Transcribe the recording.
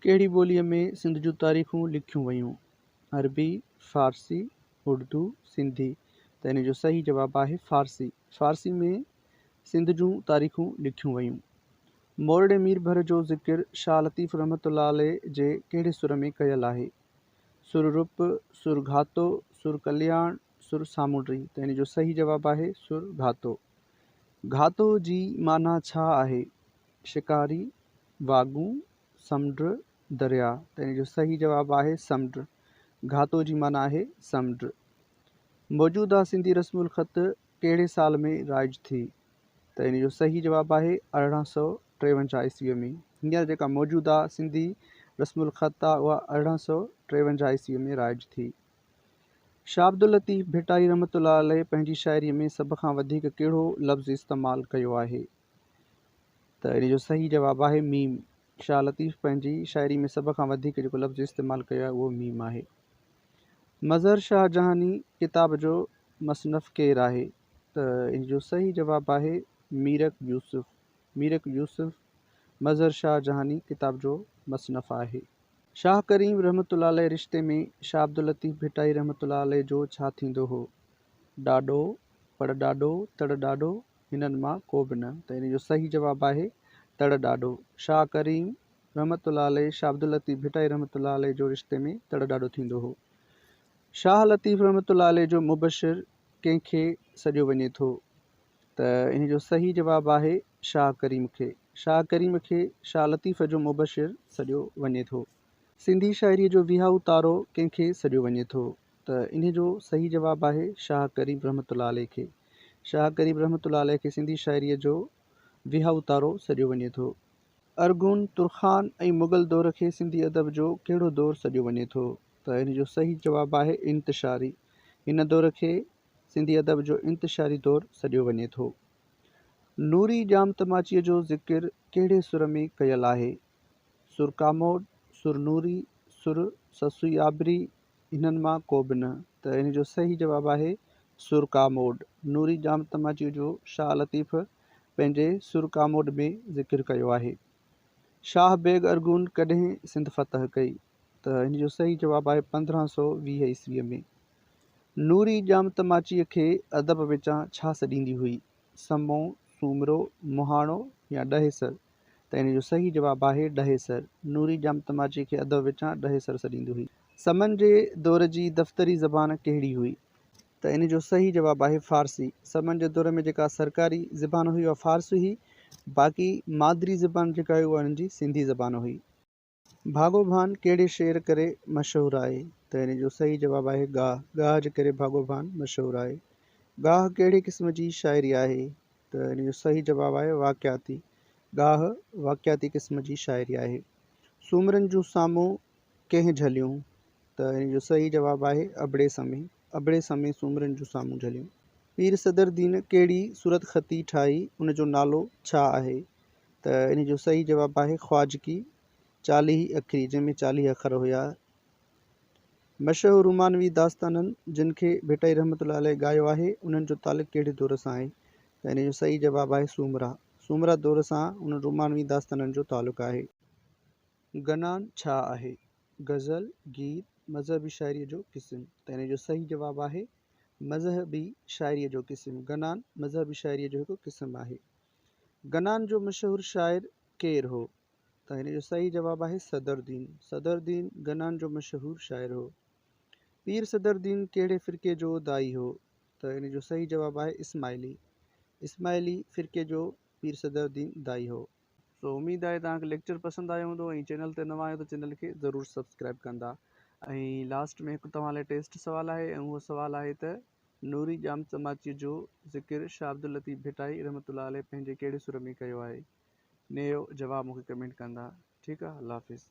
ڪهڙي ٻوليء ۾ سنڌ جون تاريخون لکيون ويون؟ عربي، فارسي، اردو، سنڌي. ته ان جو صحيح جواب آهي فارسي. فارسي ۾ سنڌ جون تاريخون لکيون ويون. مورڙي ميربحر جو ذڪر شاهه لطيف رحمة الله عليه جي ڪهڙي سر ۾ ڪيل آهي؟ سر روپ، سر گهاتو، سر ڪلياڻ، سر سامونڊي. ته ان جو صحيح جواب آهي سر گهاتو. گهاتو جي معنيٰ ڇا آهي؟ شڪاري، واڳون، سمنڊ، درياء. ته ان جو صحيح جواب آهي سمنڊ. گهاتو جي معنيٰ آهي سمنڊ. موجوده سنڌي رسم الخط ڪهڙي سال ۾ رائج ٿي؟ ته ان جو صحيح جواب آهي 1853 عيسويء ۾. هينئر جيڪا موجوده سنڌي رسم الخط آهي اها 1853 عيسويء ۾ رائج ٿي. شاهه عبداللطيف ڀٽائي رحمة الله عليه پنهنجي شاعريء ۾ سڀ کان وڌيڪ ڪهڙو لفظ استعمال ڪيو آهي؟ ته ان جو صحيح جواب آهي ميم. شاهه لطيف پنهنجي شاعري ۾ سڀ کان وڌيڪ جيڪو لفظ استعمال ڪيو آهي اهو ميم آهي. مظهر شاهه جهاني ڪتاب جو مصنف ڪير آهي؟ ته ان جو صحيح جواب آهي ميرڪ يوسف. ميرڪ يوسف مظهر شاهه جهاني ڪتاب جو مصنف آهي. شاهه ڪريم رحمة الله عليه رشتي ۾ شاهه عبداللطيف ڀٽائي رحمة الله عليه جو ڇا ٿيندو هو؟ ڏاڏو، پڙ ڏاڏو، تڙ ڏاڏو، هنن مان ڪو به نه. ته ان جو صحيح جواب آهي تڙ ڏاڏو. شاهه ڪريم رحمة الله عليه شاهه عبداللطيف ڀٽائي رحمة الله عليه جو رشتي ۾ تڙ ڏاڏو ٿيندو هو. شاهه لطيف رحمة الله عليه جو مبشر ڪنهن کي سڏيو وڃي ٿو؟ ته ان جو صحيح جواب آهي شاهه ڪريم کي. شاهه ڪريم کي شاهه لطيف جو مبشر سڏيو وڃي ٿو. سنڌي شاعريء جو وهائو تارو ڪنهن کي سڏيو وڃي ٿو؟ ته انهي جو صحيح جواب آهي شاهه ڪريم رحمة الله عليه کي. شاهه ڪريم رحمة الله عليه کي سنڌي شاعريء جو وهائو تارو سڏيو وڃي ٿو. ارغون، ترخان ۽ مغل دور کي سنڌي ادب جو ڪهڙو دور سڏيو وڃي ٿو؟ ته ان جو صحيح جواب آهي انتشاري. هن دور کي سنڌي ادب جو انتشاري دور سڏيو وڃي ٿو. نوري ڄام تماچيء جو ذڪر ڪهڙي سر ۾ ڪيل آهي؟ سر ڪاموڏ، سر نوري، سر سسئي آبري، انهن مان ڪو به نه. ته ان جو صحيح جواب آهي سر ڪاموڏ. نوري ڄام تماچيء جو شاهه لطيف پنهنجي سر ڪاموڏ ۾ ذڪر ڪيو آهي. شاهه بيگ ارغون ڪڏهن سنڌ فتح ڪئي؟ ته ان جو صحيح جواب آهي 1520 عيسويء ۾. نوري ڄام تماچيء کي ادب وچان ڇا سڏيندي هئي؟ سمو، سومرو، مهاڻو يا ڏهيسر؟ ته ان جو صحيح جواب آهي ڏهيسر. نوري ڄام تماچي کي ادب وچان ڏهيسر سڏيندي هئي. سمن جي دور جي دفتري زبان ڪهڙي هئي؟ ته ان جو صحيح جواب آهي فارسي. سمن جي دور ۾ جيڪا سرڪاري زبان هئي اها فارسي هئي، باقي مادري زبان جيڪا هئي اها انهن جي سنڌي زبان هئي. ڀاڳو ڀان ڪهڙي شعر ڪري مشهور آهي؟ ته ان جو صحيح جواب آهي ڳاهه. ڳاهه جي ڪري ڀاڳو ڀان مشهور آهي. ڳاهه ڪهڙي قسم جي شاعري آهي؟ ته ان جو صحيح جواب آهي واقعاتي. ڳاهه واقعاتي قسم جي شاعري آهي. سومرن جون سامون ڪنهن جهليون؟ ته ان جو صحيح جواب آهي ابڙي سمي. ابڙي سمي سومرن جون سامون جهليون. پير صدرالدين ڪهڙي صورتخطي ٺاهي ان جو نالو ڇا آهي؟ ته ان جو صحيح جواب آهي خواجگي 40 اکري جنهن ۾ 40 اکر هيا. مشهور رومانوي داستانن جن کي ڀٽائي رحمة الله عليه ڳايو آهي انهن جو تعلق ڪهڙي دور سان آهي؟ ته ان جو صحيح جواب آهي سومرا. سومرا دور سان انهن رومانوي داستانن جو تعلق آهي. گنان ڇا آهي؟ غزل، گيت، مذهبي شاعريء جو قسم. ته ان جو صحيح جواب آهي مذهبي شاعريء جو قسم. گنان مذهبي شاعريء جو هڪ قسم آهي. گنان جو مشهور شاعر ڪير هو؟ ته هن جو صحيح جواب آهي صدرالدين. صدرالدين گنان جو مشهور شاعر هو. پير صدرالدين ڪهڙي فرقي جو داعي هو؟ ته هن جو صحيح جواب آهي اسماعيلي. اسماعيلي فرقي جو پير صدرالدين داعي هو. سو اميد آهي توهان کي ليڪچر پسند آيو هوندو ۽ چينل تي نوان آهيو ته چينل کي ضرور سبسڪرائب ڪندا ۽ لاسٽ ۾ هڪ توهان لاء ٽيسٽ سوال آهي ۽ اهو سوال آهي ته نوري ڄام تماچيء جو ذڪر شاهه عبداللطيف ڀٽائي رحمة الله عليه پنهنجي ڪهڙي سر ۾ ڪيو آهي؟ نيو جواب مونکي ڪمينٽ ڪندا ٺيڪ آ الله حافظ.